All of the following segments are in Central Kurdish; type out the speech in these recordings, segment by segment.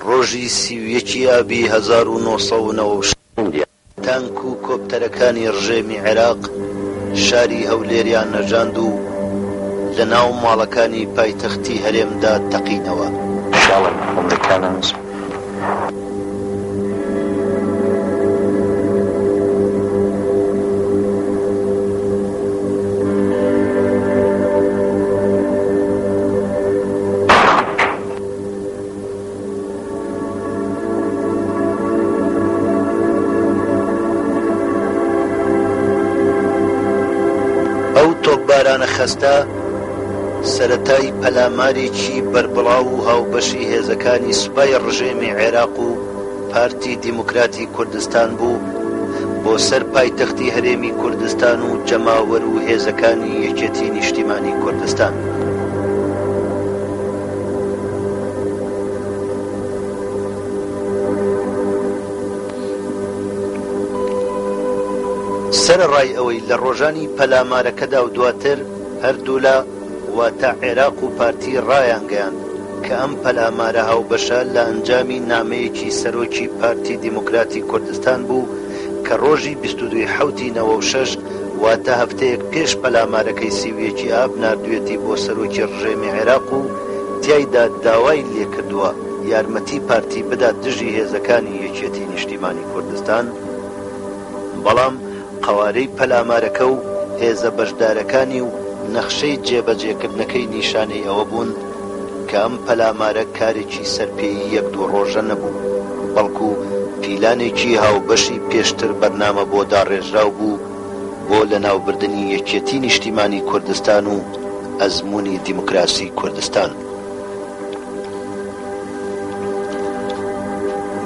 ڕۆژی 31 ی ئابی 1996، تانک و کۆپتەرەکانی ڕژێمی عێراق شاری هەولێریان نەژاند و لە ناو ماڵەکانی پایتەختی هەرێمدا تەقینەوە. Shelling from the cannons. ئەو تۆپبارانە خەستە سەرەتای پەلامارێکی بەربڵاو و هاوبەشی هێزەکانی سوپای ڕژێمی عێراق و پارتی دیموکراتی کوردستان بوو بۆ سەر پایتەختی هەرێمی کوردستان و جەماوەر و هێزەکانی یەکێتی نیشتیمانی کوردستان. سەرەڕای ئەوەی لە ڕۆژانی پەلامارەکەدا و دواتر هەردوولا واتە عێراق و پارتی ڕایانگەیاند کە ئەم پەلامارە هاوبەشە لە ئەنجامی نامەیەکی سەرۆکی پارتی دیموکراتی کوردستان بوو کە ڕۆژی 22 ی حەوتی 96 واتە هەفتەیەک پێش پەلامارەکەی 31 ی ئاب ناردویەتی بۆ سەرۆکی ڕژێمی عێراق و تیایدا داوای لێکردووە یارمەتی پارتی بدات دژی هێزەکانی یەکێتی نیشتیمانی کوردستان، بەڵام قەوارەی پەلامارەکە و هێزە بەشدارەکانی و نەخشەی جێبەجێکردنەکەی نیشانەی ئەوە بوون کە ئەم پەلامارە کارێکی سەرپێیی یەک دوو ڕۆژە نەبوو، بەڵکو پیلانێکی هاوبەشی پێشتر بەرنامە بۆ داڕێژراو بوو بۆ لەناوبردنی یەکێتی نیشتیمانی کوردستان و ئەزموونی دیموکراسی کوردستان.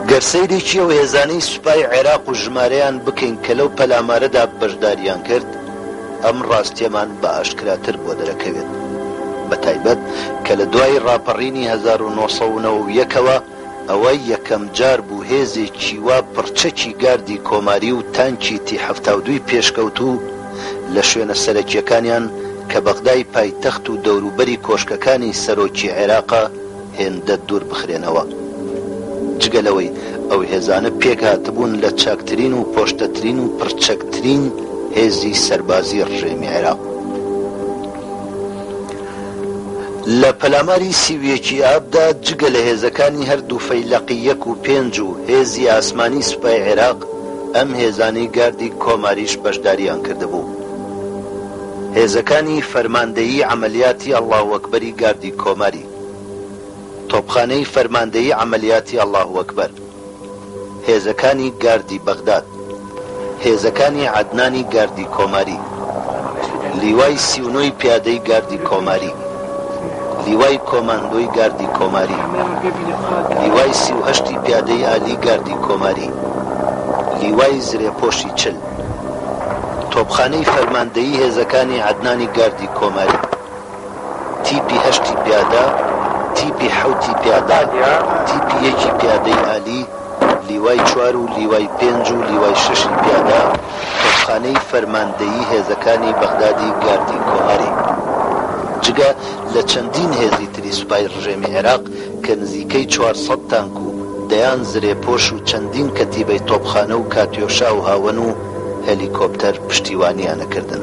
گەر سەیرێکی ئەو هێزانەی سوپای عێراق و ژمارەیان بکەین کە لەو پەلامارەدا بەشداریان کرد، ئەم ڕاستیەمان بە ئاشکراتر بۆ دەرەکەوێت، بە تایبەت کە لە دوای ڕاپەڕینی 1991 ەوە ئەوە یەکەم جار بوو هێزێکی وا پڕچەکی گاردی کۆماری و تانکی تی 72 ی پێشکەوتوو لە شوێنە سەرەکیەکانیان کە بەغدای پایتەخت و دەوروبەری کۆشکەکانی سەرۆکی عێراقە هێندە دوور بخرێنەوە. جگە لەوەی ئەو هێزانە پێکهاتبوون لە چاکترین و پۆشتەترین و پڕچەکترین هێزی سەربازی ڕژێمی عێراق. لە پەلاماری 31 ی ئابدا جگە لە هێزەکانی هەردوو فەیلەقی یەک و پێنج و هێزی ئاسمانی سوپای عێراق، ئەم هێزانەی گاردی کۆماریش بەشداریان کردبوو. هێزەکانی فەرماندەیی عەمەلیاتی ئەڵڵاهوئەکبەری گاردی کۆماری، تۆپخانەی فەرماندەیی عەمەلیاتی ئەڵڵاهوئەکبەر، هێزەکانی گاردی بەغداد، هێزەکانی عەدنانی گاردی کۆماری، لیوای 39 ی پیادەی گاردی کۆماری، لیوای کۆماندۆی گاردی کۆماری، لیوای 38 ی پیادەی ئالی گاردی کۆماری، لیوای زرێپۆشی 40. تۆپخانەی فەرماندەیی هێزەکانی عەدنانی گاردی کۆماری، تیپی هەشتی پیادە، تیپی حەوتی پیادە، تیپی یەکی پیادەی ئالی، لیوای چوار و لیوای پێنج و لیوای شەشی پیادە، تۆپخانەی فەرماندەیی هێزەکانی بەغدادی گاردی کۆماری. جگە لە چەندین هێزی تری سوپای ڕژێمی عێراق کە نزیکەی 400 تانک و دەیان زرێپۆش و چەندین کەتیبەی تۆپخانە و کاتیۆشا و هاوەن و هێلیکۆپتەر پشتیوانیان ئەکردن.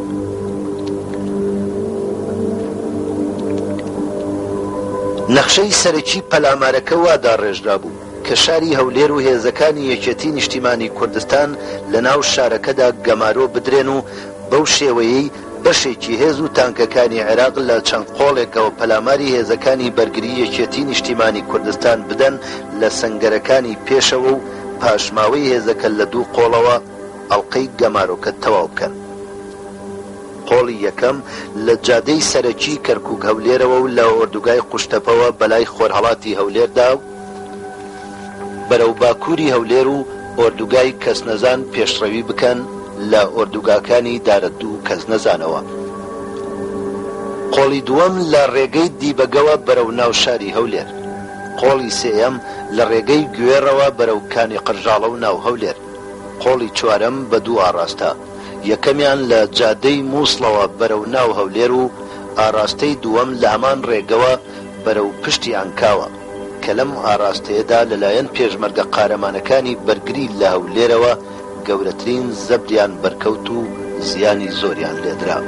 نەخشەی سەرەکی پەلامارەکە وا داڕێژرابوو کە شاری هەولێر و هێزەکانی یەکێتی نیشتیمانی کوردستان لە ناو شارەکەدا گەمارۆ بدرێن و بەو شێوەیەی بەشێکی هێز و تانکەکانی عێراق لە چەند قۆڵێکەوە پەلاماری هێزەکانی بەرگری یەکێتی نیشتیمانی کوردستان بدەن لە سەنگەرەکانی پێشەوە و پاشماوەی هێزەکە لە دوو قۆڵەوە ئەڵقەی گەمارۆکە تەواو بکەن. قۆڵی یەکەم لە جادەی سەرەکی کەرکوک-هەولێرەوە و لە ئۆردوگای قوشتەپەوە بەلای خۆرهەڵاتی هەولێردا و بەرەو باکوری هەولێر و ئۆردوگای کەسنەزان پێشڕەوی بکەن لە ئۆردوگاکانی دارەتوو و کەسنەزانەوە. قۆڵی دووەم لە ڕێگەی دیبەگەوە بەرەو ناو شاری هەولێر. قۆڵی سێیەم لە ڕێگەی گوێڕەوە بەرەو کانی قرژاڵە و ناو هەولێر. قۆڵی چوارەم بە دوو ئاڕاستە، یەکەمیان لە جادەی موسڵەوە بەرەو ناو هەولێر و ئاڕاستەی دووەم لە هەمان ڕێگەوە بەرەو پشتی عەنکاوە. کە لەم ئاراستەیەدا لەلایەن پێشمەرگە قارەمانەکانی بەرگری لە هەولێرەوە گەورەترین زەبریان بەرکەوت و زیانی زۆریان لێدرا.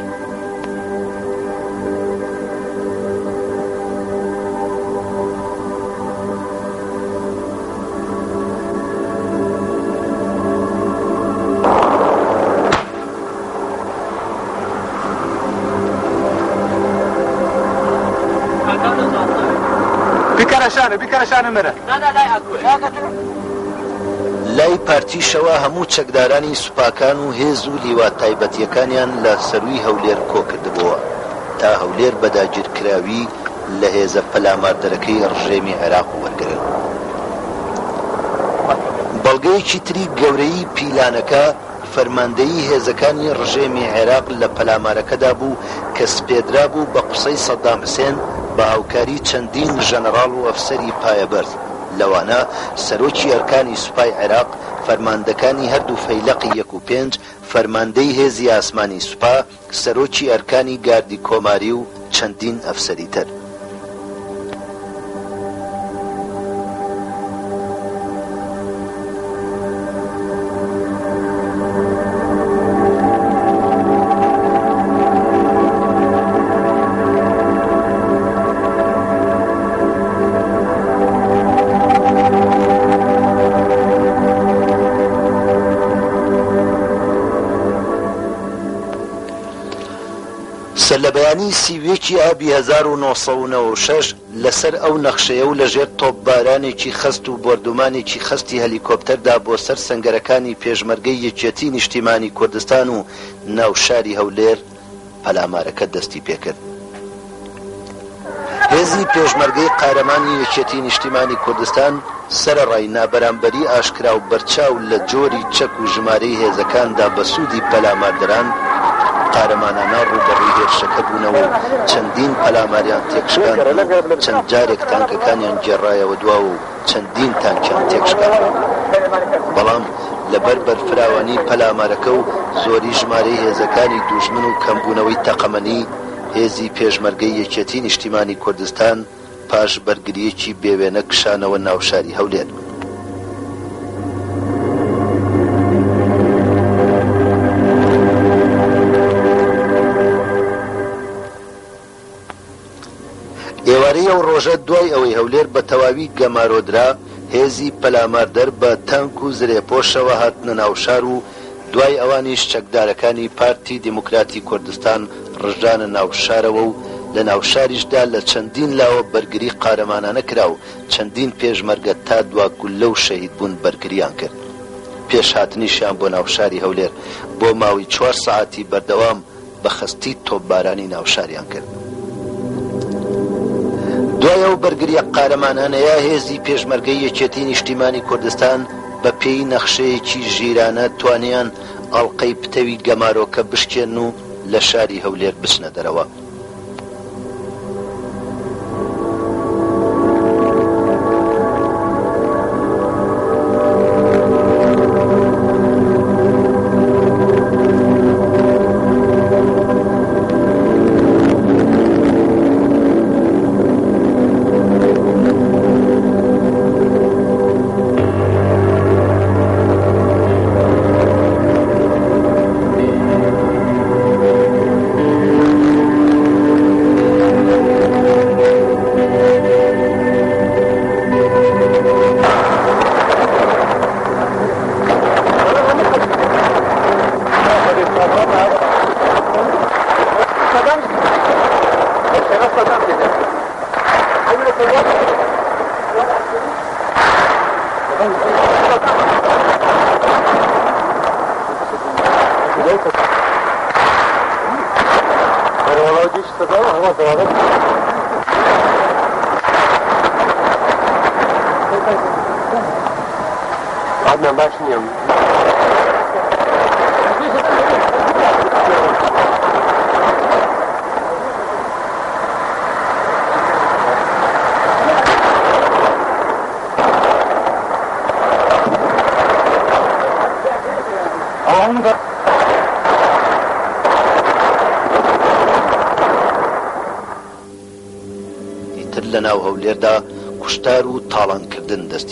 لای پارتیشەوە هەموو چەکدارانی سوپاکان و هێز و لیوا تایبەتییەکانیان لە سەرووی هەولێر کۆکردبۆوە تا هەولێر بە داگیرکراوی لە هێزە پەلاماردەرەکەی ڕژێمی عێراق وەرگرن. بەڵگەیەکی تری گەورەیی پیلانەکە، فەرماندەیی هێزەکانی ڕژێمی عێراق لە پەلامارەکەدا بوو کە سپێدرابوو بە قوسەی سەدام حسێن بە هاوکاری چەندین ژەنەڕاڵ و ئەفسەری پایەبەرز لەوانە سەرۆکی ئەرکانی سوپای عێراق، فەرماندەکانی هەردوو فەیلەقی یەک و پێنج، فەرماندەی هێزی ئاسمانی سوپا، سەرۆکی ئەرکانی گاردی کۆماری و چەندین ئەفسەری تر. سەرلەبەیانی 31 ی ئابی 1996 لەسەر ئەو نەخشەیە و لەژێر تۆپبارانێکی خەست و بۆردومانێکی خەستی هەلیکۆپتەردا بۆ سەر سەنگەرەکانی پێشمەرگەی یەکێتی نیشتیمانی کوردستان و ناو شاری هەولێر پەلامارەکە دەستی پێکرد. هێزی پێشمەرگەی قارەمانی یەکێتی نیشتیمانی کوردستان سەرەڕای نابەرامبەری ئاشکرا و بەرچاو لە جۆری چەک و ژمارەی هێزەکاندا بە سوودی پەلاماردەران، قارەمانانە ڕووبەڕووی هێرشەکە بوونەوە و چەندین پەلاماریان تێکشکاند و چەند جارێک تانکەکانیان گێڕایەوە دواوە و چەندین تانکیان تێکشکاند. بەڵام لەبەر بەرفراوانی پەلامارەکە و زۆری ژمارەی هێزەکانی دووژمن و کەمبوونەوەی تەقەمەنی، هێزی پێشمەرگەی یەکێتی نیشتیمانی کوردستان پاش بەرگرییەکی بێوێنە کشانەوە ناو شاری هەولێر. ئێوارەی ئەو ڕۆژە دوای ئەوەی هەولێر بە تەواوی گەمارۆدرا، هێزی پەلاماردەر بە تانک و زرێپۆشەوە هاتنە ناو شار و دوای ئەوانیش چەکدارەکانی پارتی دیموکراتی کوردستان ڕژانە ناو شارەوە و لە ناو شاریشدا لە چەندین لاوە بەرگری قارەمانانە کرا و چەندین پێشمەرگە تا دوا گوللە و شەهیدبوون بەرگریان کرد. پێش هاتنیشیان بۆ ناو شاری هەولێر بۆ ماوەی چوار سەعاتی بەردەوام بە خەستی تۆپبارانی ناوشاریان کرد. دوای ئەو بەرگرییە قارەمانانەیە هێزی پێشمەرگەی یەکێتی نیشتیمانی کوردستان بە پێی نەخشەیەکی ژیرانە توانیان ئەڵقەی پتەوی گەمارۆکە بشکێنن و لە شاری هەولێر بچنە دەرەوە. ئیتر لە ناو هەولێردا کوشتار و تاڵانکردن دەستی.